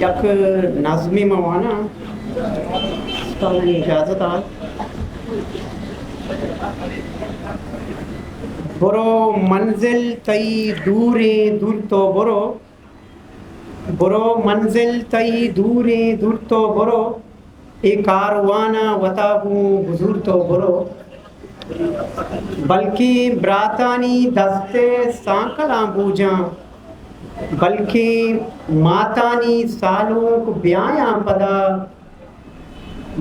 یک نظمے من واناں، تو منی اجازت ءَ. برو منزل تئی دوریں، دور تو برو، برو منزل تئی دوریں، دور تو برو، اے کاروان ءَ وتا گوں بزور تو برو. بلکیں براتانی دست ءِ سانکلاں بوجاں، بلکیں ماتانی سالونک بیایاں پدا،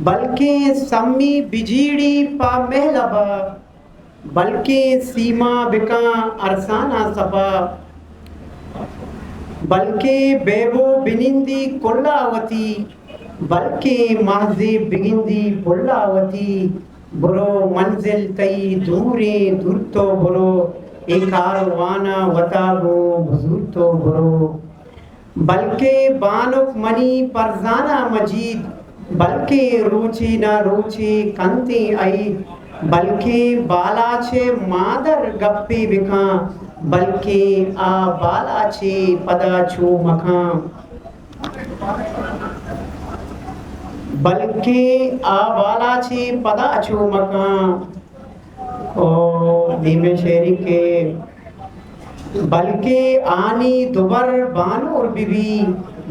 بلکیں سمی بجیڑی پہ مہلب ءَ، بلکیں سیما بکاں ارساناں سپا، بلکیں بیبو بنندی کلا وتی، بلکیں مہزیب بگندی پلا وتی. برو منزل تئی دوریں، دور تو برو، اے کاروان ءَ وتا گوں بزور تو برو. بلکیں بانک منی پرزانہ مجید، بلکیں روچے نہ روچے کنتیں عید، بلکیں بالاچ ءِ مادر گپے بکاں، بلکیں آ بالاچے پدا چو مکاں، بلکیں آ بالاچے پدا چو مکاں. او دیمے شعرے کہ بلکیں آنی دوبر بانور بہ بی،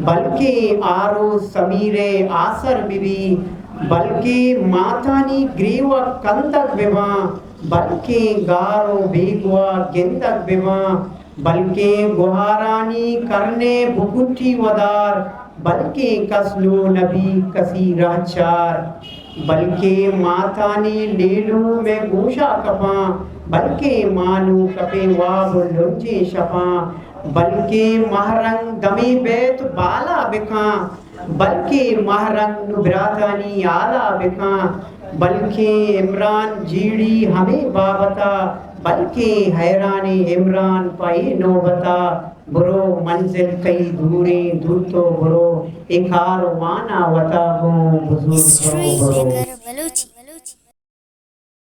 بلکیں آرو سمیر ءِ آسر بہ بی، بلکیں ماتانی گریوگ کندگ بہ باں، بلکیں گار ءُ بیگواہ گندگ بہ باں، بلکیں گہارانی کرن ءَ بکٹی ودار، بلکیں کس نوں نہ بی کسی رہچار. بلکیں ماتانی لیلو مئے گوشا کپاں، بلکیں ما نوں کپیں واب ءُ لنجیں شپاں، بلکیں مہرنگ دمے بیت بالا بکاں، بلکیں مہرنگ نوں براتانی حالا بکاں، بلکیں عمران جیڑی ہمے بابتا، بلکیں حیرانیں عمران پہ اے نوبتا. برو منزل تئی دوریں، دور تو برو، اے کاروان ءَ وتا گوں بزور تو برو.